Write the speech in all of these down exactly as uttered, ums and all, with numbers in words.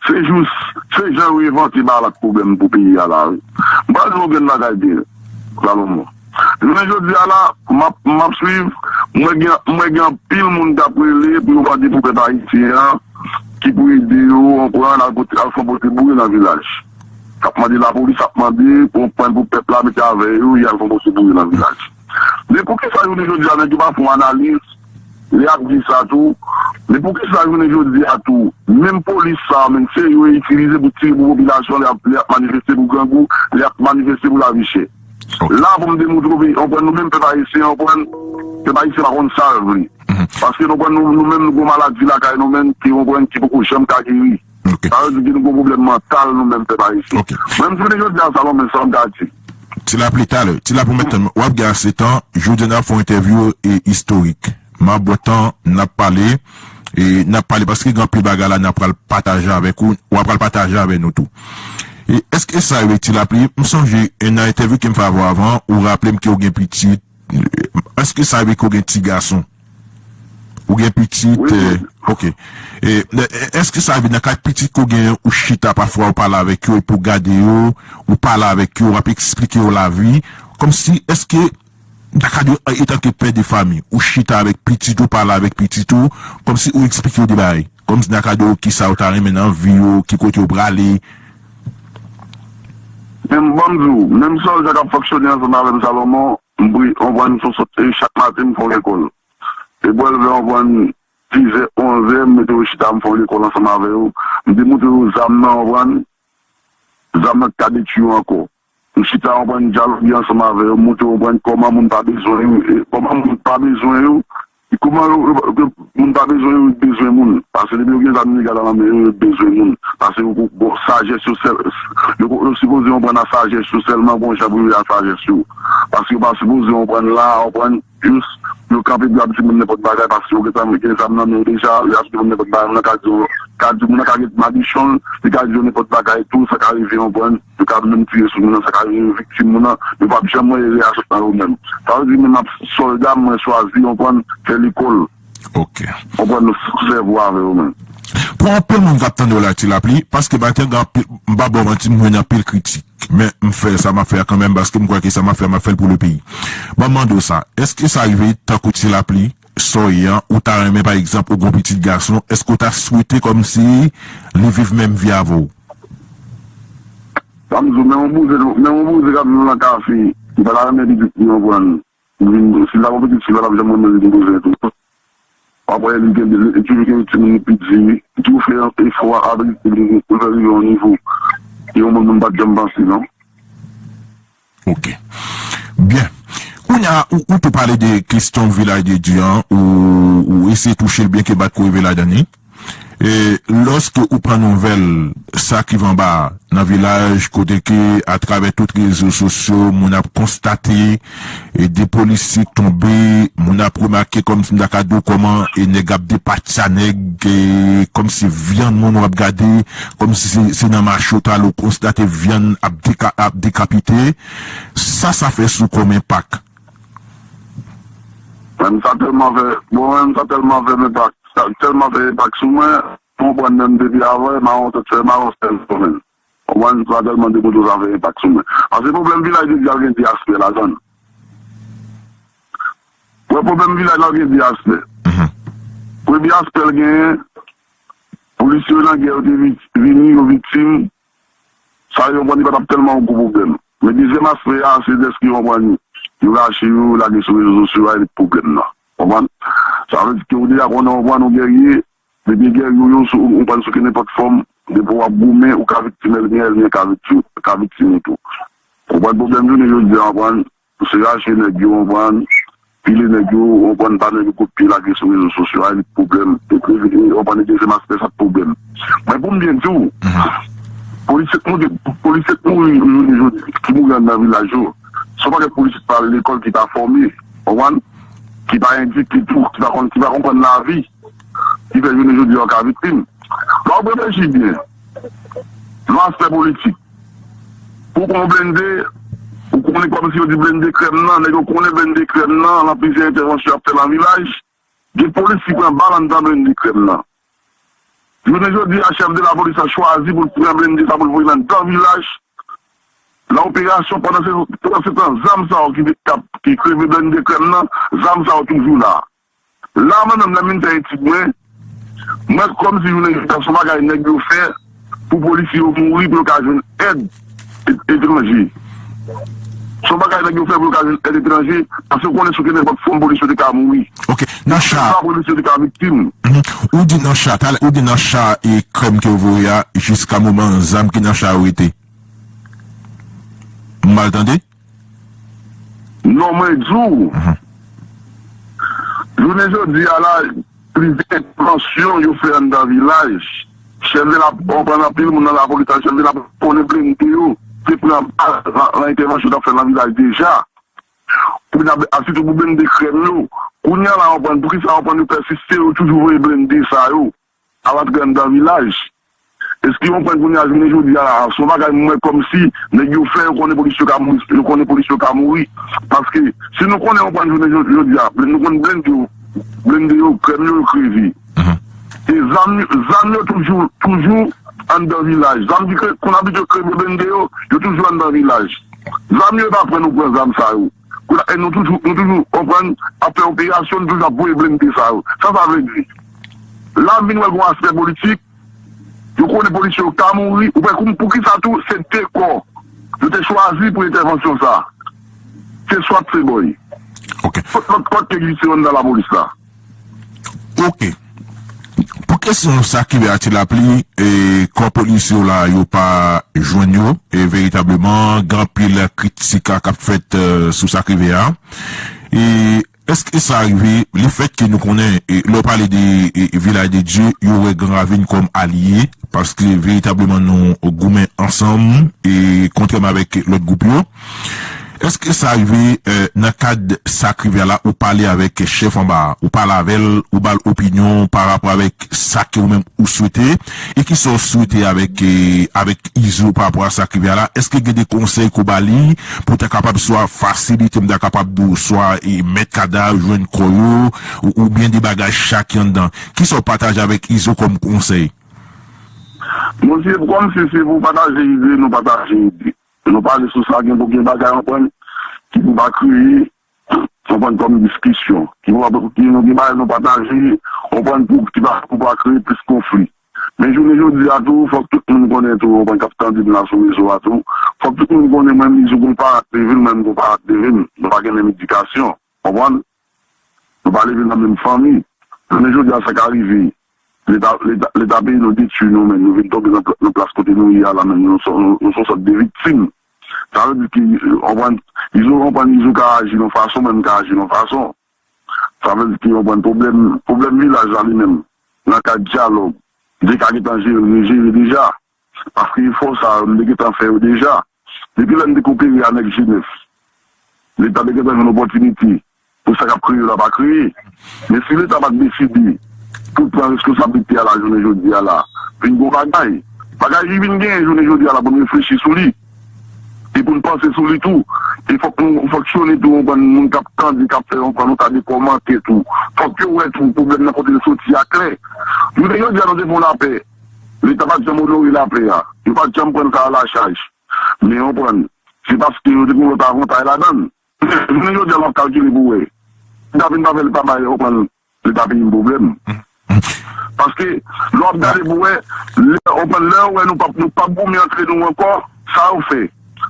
Se jis, se jan yo envante bagay la k pwoblèm pou peyi a la, wi. M pral di w yon grenn bagay byen, Salomon. Jounen jodi a la, m ap, m ap swiv, mwen gen, mwen gen anpil moun k ap rele pou yo mande pou pèp ayisyen an, ki pou ede yo, w konprann, al pote, al fè yon pote boure nan vilaj. K ap mande lapolis, ap mande pou yon pwen pou pèp la mete avè yo, y al fè yon pote boure nan vilaj. Men poukisa jounen jodi a, nèg yo pa fè yon analiz, lè y ap di sa tou, men poukisa jounen jodi a tou, menm polis sa yo menm, se yo yo itilize pou tire pou popilasyon, lè y ap, lè y ap manifeste pou grangou, lè y ap manifeste pou lavi chè. Ok. La pou m te montre w, konprann, nou menm pèp ayisyen, konprann, pèp ayisyen pa konn sa l vle. Mhm. Paske nou konn nou, nou menm nou gon maladi lakay nou menm ki, konprann, ki poko janm ka geri. Ok. Sa vle di ke nou gon pwoblèm mantal nou menm pèp ayisyen. Ok. Mwen m jounen jodi a, Salomon, sa m ka di. Ti Lapli, talè, Ti Lapli, mèt tann, w ap gen ase tan, jodi a n ap fè yon entèvyou e istorik. M ap ba w tan, n ap pale, e n ap pale paske gen anpil bagay la n ap pral pataje avèk ou, w ap pral pataje avèk nou tou. E èske sa rive, Ti Lapli? M sonje nan entèvyou ke m fè avè w avan, ou raple m ke w gen pitit. Èske sa rive ke w gen ti gason? Ou gen pitit? Wi, wi. Eh, ok. E, e, èske sa rive nan kad pitit ke w gen, ou chita pafwa, ou pale avèk yo, epi w gade yo, ou pale avèk yo, w ap eksplike yo lavi? Kòmsi, èske nan kad yo, antanke pè de fanmi, ou chita avèk pitit ou, pale avèk pitit ou, kòmsi ou eksplike yo de bagay. Kòmsi nan kad yo, kisa yo ta renmen nan vi yo, ki kote yo prale. Men ban m di w, menm sòlda k ap fonksyone ansanm avè m, Salomon, m pri, on pwen m sou sot, e chak maten m fè yon lekòl. E bò leve, on pwen dizè, onzè, m mete yo chita, m fè yon lekòl ansanm avè yo. M te montre yo zam nan, on pwen zam nan k ka detwi yo ankò. M chita, on pwen dyaloge ansanm avè yo, m montre yo, on pwen kòman moun pa bezwen yo, e kòman moun pa bezwen yo, e kòman yo, yo, yo, moun pa bezwen yo, yo bezwen moun. Paske depi yo gen zam ilegal la nan men yo, yo bezwen moun. Paske yo, bon, sajès yo sèl, yo, yo sipoze, on pwen a sajès yo sèlman, bon, jan pou yo a sajès yo. Paske yo pa sipoze, on pwen la, on pwen jis, yo kanpe pou y ap di moun nenpòt bagay, paske yo gentan gen zam nan men yo deja, lè y ap di moun nenpòt bagay, moun nan ka di yo, ka di moun nan ka gen madichon, li ka di yo nenpòt bagay tou, sa ka rive, on pwen, yo ka menm tire sou moun nan, sa ka rive viktim moun nan, yo p ap janm wè reyaksyon nan yo menm. Sa vle di menm ap sòlda mwen chwazi, on pwen, fè lekòl. Ok. On pwen, nou sèvi avè yo menm. Pou anpil moun k ap tande w la, Ti Lapli, paske maten gen anpil, m pa ba w manti, m jwenn anpil kritik. Men m fè sa m ap fè a kanmenm, paske m kwè ke sa m ap fè a, m ap fè l pou le peyi. Ban m mande w sa, èske sa rive tankou Ti Lapli, sa w ye an, ou ta renmen, pa egzanp, ou gon pitit gason, èske w ta swete kòmsi li viv menm vi avè w? Sa m di w, men yon bouzen, men yon bouzen k ap viv nan kafe, li pa ta renmen pitit li, konprann. Li vin, si l ta gon pitit fi, li pa t ap janm renmen li vin bouzen tou. W ap wè li gen, li toujou gen timoun li pi di, li toujou fè efò avèk li pou l fè rive yon nivo ke yon moun, moun pa t janm panse, non. Ok. Byen. Kounye a, ou, ou tou pale de kesyon Vilaj de Dye an, ou, ou eseye touche l byen ke bat kou rive ladan li. E lòske ou pran nouvèl sa k rive anba a, nan vilaj, kote ke atravè tout rezo sosyo, moun ap konstate, e de polisye k tonbe, moun ap remake kòmsi m ta ka di w kòman e nèg ap depatcha nèg, e kòmsi vyann moun w ap gade, kòmsi se, se nan mache w t ale w konstate vyann ap deka-, ap dekapite. Sa, sa fè sou kòm enpak? Mwen menm sa tèlman fè, bon, mwen menm sa tèlman fè enpak, sa tèlman fè enpak sou mwen, m konprann menm depi avan, mawon tèt fè mawon sèl sou mwen. Konprann, sa tèlman de moto sa fè enpak sou mwen. Paske pwoblèm Vilaj de Dye a gen de aspè ladan l. Wè, pwoblèm Vilaj la gen de aspè. Mhm. Premye aspè l genyen, polisye yo nan gè yo te vit-, vini, yo viktim, sa yo konprann li pa t ap tèlman yon gwo pwoblèm. Men dezyèm aspè a, se dèske yo konprann yo rache yo, lage sou rezo sosyo a, e pwoblèm nan. Konprann? Sa vle di ke ou deja konnen, konprann, ou gèrye, depi gèrye ou yo, sou, ou konprann sou ke nenpòt fòm, depi w ap goumen, ou ka viktim ènmi an, ènmi an ka viktim, ka viktim ou tou. Konprann pwoblèm jounen jodi a, konprann, se rache nèg yo, konprann, pile nèg yo, konprann, ba nèg yo kout pye, lage sou rezo sosyo a, li pwoblèm. E, e, e, konprann, e dezyèm aspè sa pwoblèm. Men pou m byen di w, mhm, polisye k mouri, polisye k mouri jounen jodi, ki mouri anndan vilaj yo, se yon pakèt polisye ki pa al lekòl, ki pa fòme, konprann, ki pa edike tou, ki pa konn, ki pa konprann lavi, ki fè jounen jodi a yo ka viktim. Lè w ap reflechi byen, nan aspè politik, pou w pran yon blende, ou konnen kòmsi yo di blende krèm nan, nèg yo konnen blende krèm nan, nan plizyè entèvansyon y ap fè nan vilaj, gen polis ki pran bal anndan blende krèm nan. Jounen jodi a, chèf de lapolis la chwazi pou l pran blende sa pou l voye nan anndan vilaj. Nan operasyon, pandan se, pandan se tan, zam sa yo ki, k ap, ki kreve blende krèm nan, zam sa yo toujou la. La, mwen menm, lè m vin fè etid mwen, mwen, kòmsi jounen jodi a, se yon bagay nèg yo fè pou polisye yo mouri, pou yo ka jwenn èd e-, etranje. Se yon bagay nèg yo fè pou yo ka jwenn èd etranje, paske yo konnen sou kenenpòt fòm polisye yo te ka mouri. Ok, nan cha. Sa polisye yo te ka viktim. Mhm. Ou di nan cha, talè, ou di nan cha e krèm ke yo voye a, jiska moman an, zam ki nan cha yo rete. M mal tande? Non, mwen di w, jounen jodi a la, plizyè entèvansyon yo fè anndan vilaj. Chèf de la, w konprann, anpil moun nan lapolis la, chèf de la konnen blende yo te pran bal nan, nan entèvansyon yo t ap fè nan vilaj deja. Pou n ap, a, sitou pou blende krèm yo. Kounye a la, w konprann, poukisa, w konprann, yo pèsiste, yo toujou voye blende sa yo al antre anndan vilaj. Èske w konprann kounye a jounen jodi a la, se yon bagay mwen kòmsi nèg yo fè, yo konnen polis yo ka mouri, yo konnen polis yo ka mouri. Paske si nou konnen, w konprann, jounen jodi, jodi a, nou konn blende yo, blende yo, krèm yo, yo kreve. E zam, zam yo toujou, toujou anndan vilaj. Zam ki kre-, konn abitye kreve blende yo, yo toujou anndan vilaj. Zam yo, e pa pran nou pran zam sa yo. Kounye a, e nou toujou, nou toujou, w konprann, ap fè operasyon, nou toujou ap voye blende sa yo. Sa sa vle di? La, m vin wè gon aspè politik, yo konnen polisye yo ka mouri, ou wè, pou, poukisa tou, se de kò yo te chwazi pou entèvansyon sa. Se swat, se bòy. Ok. Kot lòt kò ki egziste anndan lapolis la? Ok. Pou kesyon sa ki vè a Ti Lapli, e, kò polis yo la, yo pa jwenn yo, e veritableman, gen anpil kritik a k ap fèt, e, sou sa k rive a. E èske sa rive, lefètke nou konnen, e, lè w pale de, e, Vilaj de Dye, yo wè Gran Ravin kòm alye, paske veritableman nou goumen ansanm, e kontrèman avèk lòt gwoup yo. Èske sa rive, e, nan kad sa k rive a la, ou pale avèk chèf anba a, ou pale avè l, ou ba l opinyon pa rapò avèk sa ke ou menm ou swete, e kisa w swete avèk, e, avèk Izo pa rapò a sa k rive a la? Èske gen de konsèy ke w ba li pou ta kapab swa fasilite, m ta kapab di w, swa, e, mèt kadav, jwenn kò yo, ou, oubyen de bagay cha ki anndan? Kisa w pataje avèk Izo kòm konsèy? Monchè, kòmsi se pou pataje ide, nou pataje ide. Nou pale sou sa, gen pou gen bagay, w konprann, ki pou pa kreye, w konprann, kòm diskisyon. Ki pou pa, ki nou gen bagay nou pataje, w konprann, pou, ki pa, pou pa kreye plis konfli. Men jounen jodi a tou, fòk tout moun konnen tou, w konprann, k ap tande m la sou rezo a tou, fòk tout moun konnen mwen menm Izo gon parad de vil, mwen menm gon parad de vil. Nou pa gen menm edikasyon, w konprann? Nou pa leve nan menm fanmi. Jounen jodi a, sa ka rive. Leta, leta, leta peyi nou detwi nou menm. Nou vin tonbe nan pla-, nan plas kote nou ye a la menm. Nou se, nou, nou se yon sòt de viktim. Sa vle di ke, w konprann, Izo, w konprann, Izo ka aji yon fason, mwen m ka aji yon fason. Sa vle di ke, w konprann, pwoblèm, pwoblèm vilaj la li menm, nan kad dyalòg, li te ka gentan jere, jere deja. Paske efò sa yo, nou te gentan fè yo deja. Depi lè n te kopere a nèg G nèf, Leta te gentan jwenn opòtinite pou sa k ap kreye yo la pa kreye. Men si Leta pa t deside pou l pran reskonsablite a la jounen jodi a la, vin gon bagay. Bagay ki vin genyen jounen jodi a la pou n reflechi sou li. E pou n panse sou li tou. E fòk nou fonksyone tou, yon bann moun k ap tande, k ap fè yon bann nou ta de kòmantè tou. Fòk yo wè tou pwoblèm nan kote l soti a klè. Jounen jodi a nou te fè yon lapè. Leta pa t janm onore lapè a. Yo pa t janm pran sa a lachaj. Men w konprann, se paske yo te gen lòt avantay ladan l. Jounen jodi a, lè w ap kalkile pou w wè, Davin pa fè l pa bay, w konprann, Leta peyi m pwoblèm. Paske, lè w ap gade pou w wè, lè, w konprann, lè yo wè nou p ap, nou p ap goumen antre nou ankò, sa yo fè?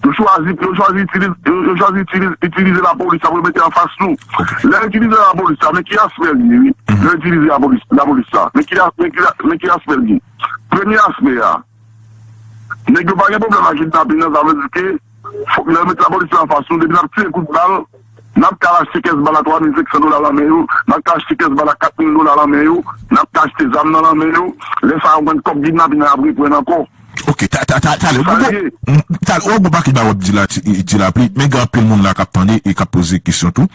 Yo chwazi, yo chwazi itilize, yo, yo chwazi itilize, itilize lapolis la pou yo mete anfas nou. Lè yo itilize lapolis la, men ki aspè l ye, wi. Lè yo itilize lapolis, lapolis la, men ki, men ki, men ki aspè l ye? Premye aspè a, nèg yo pa gen pwoblèm ak kidnapin nan, sa vle di ke fòk lè yo met lapolis la anfas nou, depi n ap tire kout bal, n ap ka al achte kès bal a twa mil senk san dola nan men yo, n ap ka achte kès bal a kat mil dola nan men yo, n ap ka achte zam nan nan men yo. Lè sa a, w konprann, kòb kidnapin nan ap reprann ankò. Ok, ta, ta, ta, talè, ou gon, mm, talè, ou gon pakèt bagay w ap di la, Ti, Ti Lapli, men gen anpil moun la k ap tande e k ap poze kesyon tou.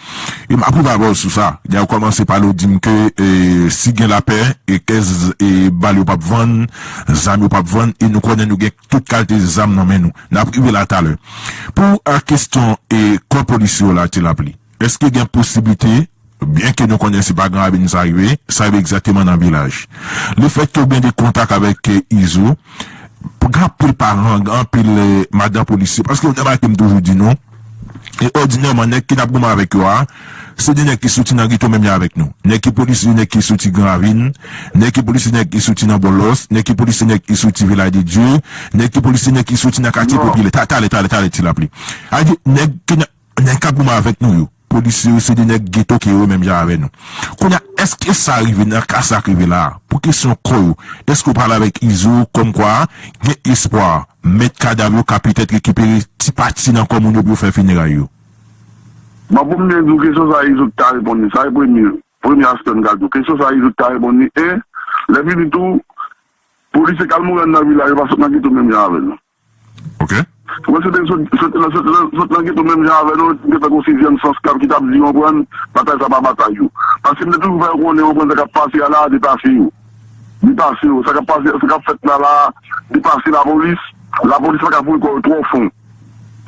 E m ap rive avè w sou sa. Dayè, ou kòmanse pale, ou di m ke, e, si gen lapè, e kès, e bal yo p ap vann, zam yo p ap vann, e nou konnen nou gen tout kalite zam nan men nou. N ap rive la talè. Pou, a, kesyon, e, kò polis yo la, Ti Lapli, èske gen posiblite byenke nou konnen se pa Gran Ravin sa rive, sa rive egzakteman nan Vilaj. Lefètke w gen de kontak avèk, eh, Izo, gen anpil paran, gen anpil, eh, madan polisye, paske yon bagay ke m toujou di nou, e òdinèman, nèg ki n ap goumen avèk yo a, se de nèg ki soti nan geto menm jan avèk nou. Nèg ki polisye, nèg ki soti Gran Ravin, nèg ki polisye, nèg ki soti nan Bòlòs, nèg ki polisye, nèg ki soti Vilaj de Dye, nèg ki polisye, nèg ki soti nan katye popilè. Ta-, talè, talè, talè, ti lapli. A di, nèg ki nan, nèg k ap goumen avèk nou yo, polisye yo, se de nèg geto ke yo menm jan avè nou. Kounye a, èske sa rive nan ka sa k rive la a? Pou kesyon kò yo, èske w pale avèk Izo kòmkwa gen espwa mèt kadav yo ka petèt rekipere ti pati nan kò moun yo pou yo fè fineray yo? Bon, pou m byen di w, kesyon sa a, Izo ki ta reponn li. Sa e premye, premye aspè m ka di w. Kesyon sa a, Izo ki ta reponn li. E, lè fini tou, polisye k al mouri anndan Vilaj yo pa sot nan geto menm jan avè l. Ok. Mwen sot, sot, sot, sot, sot nan geto menm jan avè nou, gentan gon sizyèm sans k ap, ki t ap di, konprann, batay sa pa batay yo. Paske m te toujou fè yo konnen, konprann, sa k ap pase a la a depase yo. Depase yo. Sa k ap pase, sa k ap fèt la la a depase lapolis. Lapolis pa ka foure kò yo twò fon.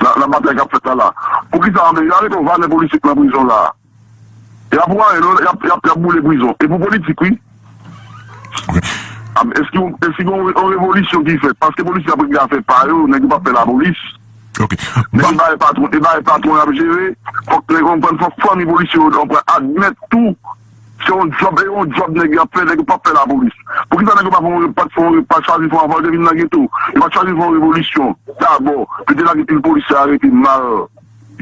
La, la batay k ap fèt la la. Poukisa anben yo arete yon valè polisye k nan prizon la a? Y ap rayi nou, y ap, y ap, y ap boule prizon. E pou politik, wi. Ok. Ap, èske, èske gen yon, yon revolisyon ki fèt? Paske polisye ap regle afè pa yo, nèg yo p ap fè lapolis. Ok. Nèg yo bay patwon, e bay patwon y ap jere. Fòk nèg yo konprann, fòk fanmi polisye yo konprann, admèt tou. Se yon djòb, e yon djòb nèg yo ap fè, nèg yo p ap fè lapolis. Poukisa nèg yo pa fè yon, pa t fè yon, pa t chwazi fè yon avòl, te vin nan geto? Yo pa t chwazi fè yon revolisyon dabò, pou te lage pil polisye arete mal.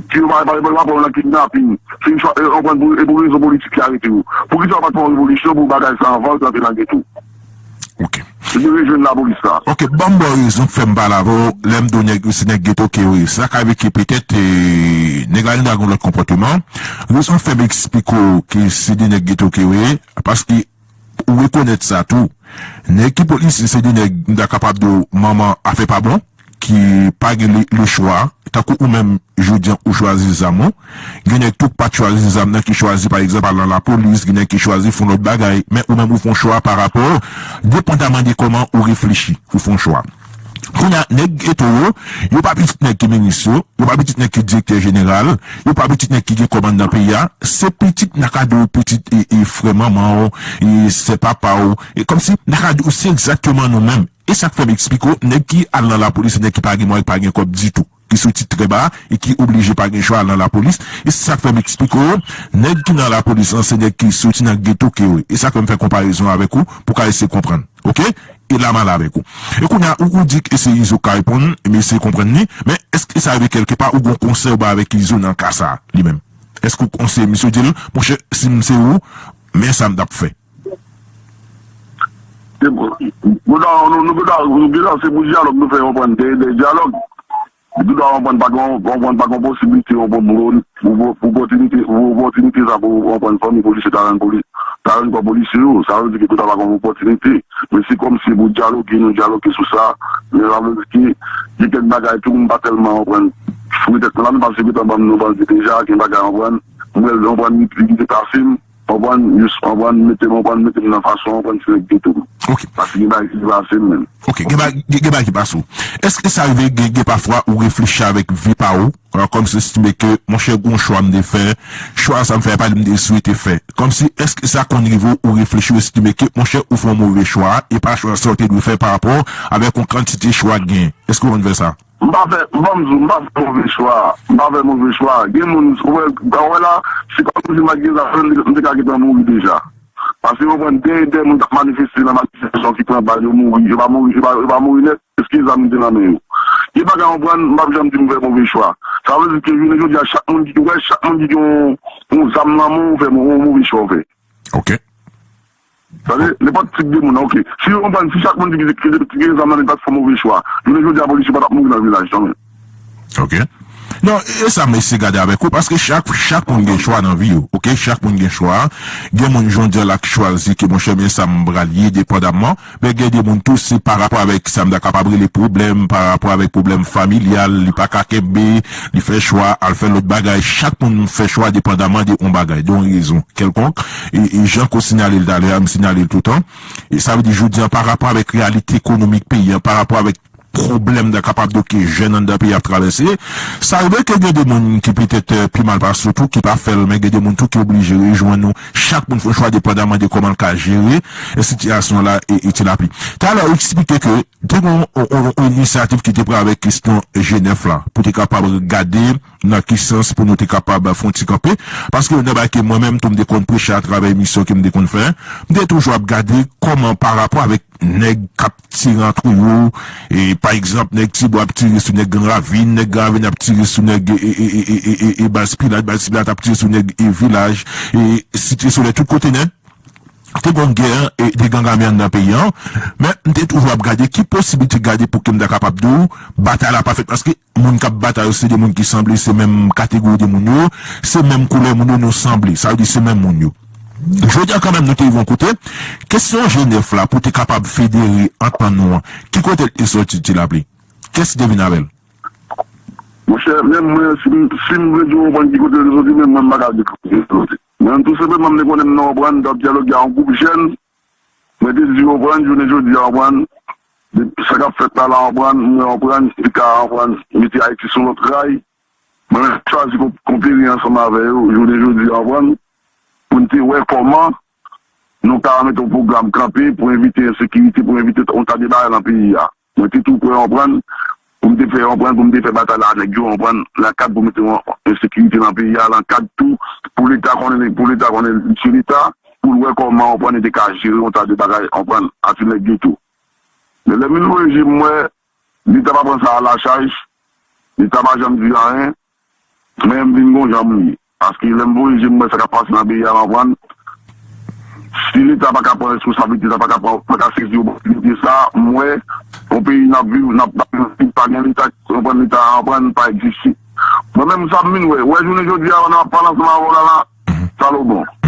Ki yo pa, pa, pa, pa pran nan kidnaping. Se yon chwa, e, konprann pou, e pou rezon politik ki arete yo. Poukisa yo pa t fè yon revolisyon pou bagay sa anvan yo t antre nan geto? Ok. Yo te rejwenn lapolis la. Ok, ban m ba w rezon k fè m pale avè w, lè m di w nèg yo se nèg geto ke yo ye. Sa ka rive ke petèt, e, nèg la gen dwa gen yon lòt konpòteman. Rezon k fè m eksplike w ke se de nèg geto ke yo ye, paske ou rekonèt sa tou. Nèg ki polisye se de nèg, m ta kapab di w, manman afè pa bon, ki pa gen le, le chwa, tankou ou menm, jodi a, ou chwazi zam ou. Gen nèg tou k pa t chwazi zam nan, ki chwazi, pa egzanp, al nan lapolis, gen nèg ki chwazi fè yon lòt bagay, men ou menm ou fè yon chwa pa rapò, depandaman de kòman ou reflechi, ou fè yon chwa. Kounye a, nèg geto yo, yo pa pitit nèg ki minis yo, yo pa pitit nèg ki direktè jeneral, yo pa pitit nèg ki gen kòb anndan peyi a, se pitit, n a ka di w, pitit e, e frè manman w, e sè papa w, e kòmsi n a ka di w se egzakteman nou menm. E sa k fè m eksplike w, nèg ki al nan lapolis, se nèg ki pa gen mwayen, ki pa gen kòb ditou, ki soti trè ba e ki oblije pa gen chwa al nan lapolis. E se sa k fè m eksplike w, nèg ki nan lapolis lan, se nèg ki soti nan geto ke yo ye. E sa k fè m fè konparezon avèk ou, pou w ka eseye konprann. Ok? E la m ale avèk ou. E kounye a, ou, ou di ke se Izo k ka reponn, m eseye konprann li, men èske sa rive kèlkepa ou gon konsèy ou bay avèk Izo nan ka sa a, li menm? Èske ou konseye misye, ou di l, monchè, si m se ou, men sa m t ap fè? Se bon. Nou, nou, nou, nou, nou, se pou dyalòg nou fè, konprann, de, de dyalòg. Li dwa konprann pa gen, konprann pa gen posiblite, konprann, pou, pou, pou opòtinite, pou opòtinite sa pou, konprann, fanmi polisye ta rann poli-, ta rann kò polisye yo. Sa vle di ke kouta pa gen opòtinite. Men se kòmsi pou dyaloge, nou dyaloge sou sa. Men sa vle di ke gen kèk bagay tou, m pa tèlman, konprann, foure tèt mwen ladan, paske gentan ban m nou bandi deja, gen bagay, konprann, m wè l, konprann, li, li depase m. Konprann, jis konprann, mete m, konprann, mete m nan fason, konprann, ti nèg geto. Ok. Paske gen bagay ki pase m menm. Ok, gen ba-, gen, gen bagay ki pase w. Èske sa rive gen, gen pafwa ou reflechi avèk vi pa w, euh, kòmsi estime ke, monchè, gon chwa m te fè, chwa sa m fè a pa li m te swete fè? Kòmsi, èske sa konn rive w, ou reflechi, ou estime ke, monchè, ou fè yon move chwa, e pa chwa sa w te dwe fè pa rapò avèk yon kantite chwa k gen? Èske w konn fè sa? M pa fè, ban m di w, m pa fè move chwa. M pa fè move chwa. Gen moun, ou wè, ou wè la, se kòmsi m pa t gen zam, m te, m te ka gentan mouri deja. Paske, w konprann, gen de moun k ap manifeste nan manifestasyon ki pran bal, yo mouri. Yo pa mouri, yo pa, yo pa mouri nèt, paske zam te nan men yo. Gen bagay, w konprann, m p ap janm di m fè move chwa. Sa vle di ke jounen jodi a, chak moun ki, ou wè, chak moun ki gen yon, yon zam nan men w, ou fè mo-, yon move chwa w fè. Ok. Tande, nenpòt tip de moun, ok. Si yo konprann, si chak moun ki, ki, ki, ki gen zam nan men pa t fè move chwa, jounen jodi a, polis yo pa t ap mouri nan vilaj, non, men. Ok. Non, e sa m eseye gade avèk ou, paske chak, chak moun gen chwa nan vi yo, ok? Chak moun gen chwa. Gen moun, jan w di a la, ki chwazi ke, monchè, men sa m pral ye, depandamman. Men gen de moun tou, se pa rapò avèk sa m ta kapab rele pwoblèm, pa rapò avèk pwoblèm familyal, li pa ka kenbe, li fè chwa, al fè lòt bagay. Chak moun fè chwa depandamman de yon bagay, de yon rezon kèlkonk. E, e jan ke w sinyale l talè a, m sinyale l toutan. E sa vle di, jodi a, pa rapò avèk reyalite ekonomik peyi a, pa rapò avèk pwoblèm nan kapab di ke jèn anndan peyi ap travèse. Sa rive ke gen de moun ki petèt, eh, pi mal pase w tou, ki pa fè l, men gen de moun tou ki oblije rejwenn nou. Chak moun fè yon chwa depandaman de kòman l ka jere, eh, sitiyasyon la e, e Ti Lapli. Talè, ou eksplike ke te gen yon, yon, yon, yon inisyativ ki te pran avèk kesyon G nèf la, pou te kapab gade nan ki sans pou nou te kapab fè yon ti kanpe. Paske nan bagay ke mwen menm tou m te konn preche atravè emisyon ke m te konn fè, m te toujou ap gade kòman pa rapò avèk nèg k ap tire antre yo, e, pa egzanp, nèg Tibwa ap tire sou nèg Gran Ravin, nèg Gran Ravin ap tire sou nèg, e, e, Baz Pilat, Baz Pilat ap tire sou nèg, e, Vilaj, e, Site Solèy, tout kote nèt. Te gon gè, e, de gang ame anndan peyi an, men m te toujou ap gade ki posiblite gade pou ke m ta kapab di w batay la pa fèt, paske moun k ap batay yo se de moun ki sanble, se menm kategori de moun yo, se menm koulè moun yo, nou sanble, sa vle di se menm moun yo. Jodi a kanmenm nou te rive yon kote, kesyon G nèf la pou te kapab federe antan nou an, ki kote l te sòti Ti Lapli? Kiyès ki te vin avè l? Monchè, menm mwen, si m, si m vle di w konprann ki kote l te sòti, menm mwen m pa ka di kote l te sòti. Mwen menm tou senpleman m te konnen m nan Obrann, m t ap dyaloge a yon gwoup jèn, mwen te di Obrann, jounen jodi a Obrann, sa k ap fèt la la Obrann, mwen Obrann, li ka Obrann, mete Ayiti sou lòt ray. Mwen menm m chwazi ko-, konpere ansanm avè yo, jounen jodi a Obrann, pou n te wè kòman nou ka mete yon pwogram kanpe pou evite ensekirite, pou evite yon ta de bagay nan peyi a. Mwen te tou prè, w konprann, pou m te fè, w konprann, pou m te fè batay la a nèg yo, w konprann, nan kad pou mete yon ensekirite nan peyi a, nan kad tou pou Leta konnen, pou Leta konnen se Leta, pou l wè kòman, w konprann, li te ka jere yon ta de bagay, w konprann, a ti nèg yo tou. Men lè m vin voye je m wè, Leta pa pran sa a lachaj, Leta pa janm di anyen, men m vin gon jan m ye. Paske lè m voye je m wè sa k ap pase nan peyi a, m aprann, si Leta pa ka pran responsablite sa, pa ka pran, pa ka sezi opòtinite sa, m wè yon peyi n ap viv, n ap, n ap viv, pa gen Leta, w konprann, Leta, w konprann, pa egziste. Mwen menm, sa m vin wè, wè jounen jodi a, n ap pale ansanm avè w la, la, sa lo bon.